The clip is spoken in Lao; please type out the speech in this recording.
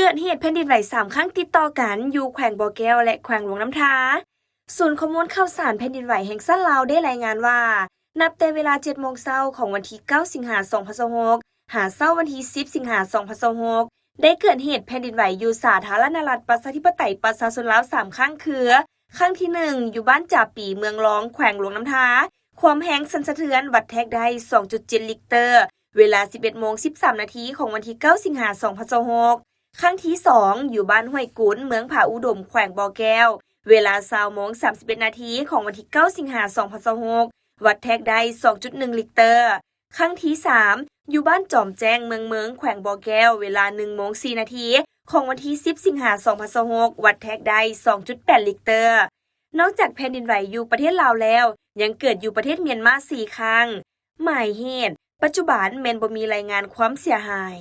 ເກີດເຫດແຜ່ນດິນໄຫວສາມຄັ້ງຕິດຕໍ່ກັນ ຢູ່ແຂວງບໍ່ແກ້ວ ແລະ ແຂວງຫຼວງນ້ຳທາ. ສູນຂໍ້ມູນຂ່າວສານແຜ່ນດິນໄຫວແຫ່ງຊາດລາວໄດ້ລາຍງານວ່າ ນັບແຕ່ເວລາເຈັດໂມງເຊົ້າຂອງວັນທີເກົ້າ ສິງຫາ ສອງພັນຊາວຫົກ ຫາເຊົ້າວັນທີສິບ ສິງຫາ ສອງພັນຊາວຫົກ ໄດ້ເກີດເຫດແຜ່ນດິນໄຫວຢູ່ສາທາລະນະລັດປະຊາທິປະໄຕປະຊາຊົນລາວສາມຄັ້ງຄື ຄັ້ງທີໜຶ່ງ ຢູ່ບ້ານຈາປີ ເມືອງລອງ ແຂວງຫຼວງນ້ຳທາ ຄວາມແຮງສັ່ນສະເທືອນວັດແທກໄດ້ສອງຈຸດເຈັດລິກເຕີ ເວລາສິບເອັດໂມງສິບສາມນາທີຂອງວັນທີເກົ້າ ສິງຫາ ສອງພັນຊາວຫົກ ຄັ້ງທີສອງ ຢູ່ບ້ານຫ້ວຍກຸນ ເມືອງຜາອຸດົມ ແຂວງບໍ່ແກ້ວ ເວລາຊາວໂມງສາມສິບເອັດນາທີຂອງວັນທີເກົ້າ ສິງຫາ ສອງພັນຊາວຫົກ ວັດແທກໄດ້ສອງຈຸດໜຶ່ງລິກເຕີ ຄັ້ງທີສາມ ຢູ່ບ້ານຈອມແຈ້ງ ເມືອງເມີງ ແຂວງບໍ່ແກ້ວ ເວລາໜຶ່ງໂມງສີ່ນາທີຂອງວັນທີສິບ ສິງຫາ ສອງພັນຊາວຫົກ ວັດແທກໄດ້ສອງຈຸດແປດລິກເຕີ. ນອກຈາກແຜ່ນດິນໄຫວຢູ່ປະເທດລາວແລ້ວ ຍັງເກີດຢູ່ປະເທດມຽນມາສີ່ຄັ້ງ. ໝາຍເຫດ ປັດຈຸບັນແມ່ນບໍ່ມີລາຍງານຄວາມເສຍຫາຍ.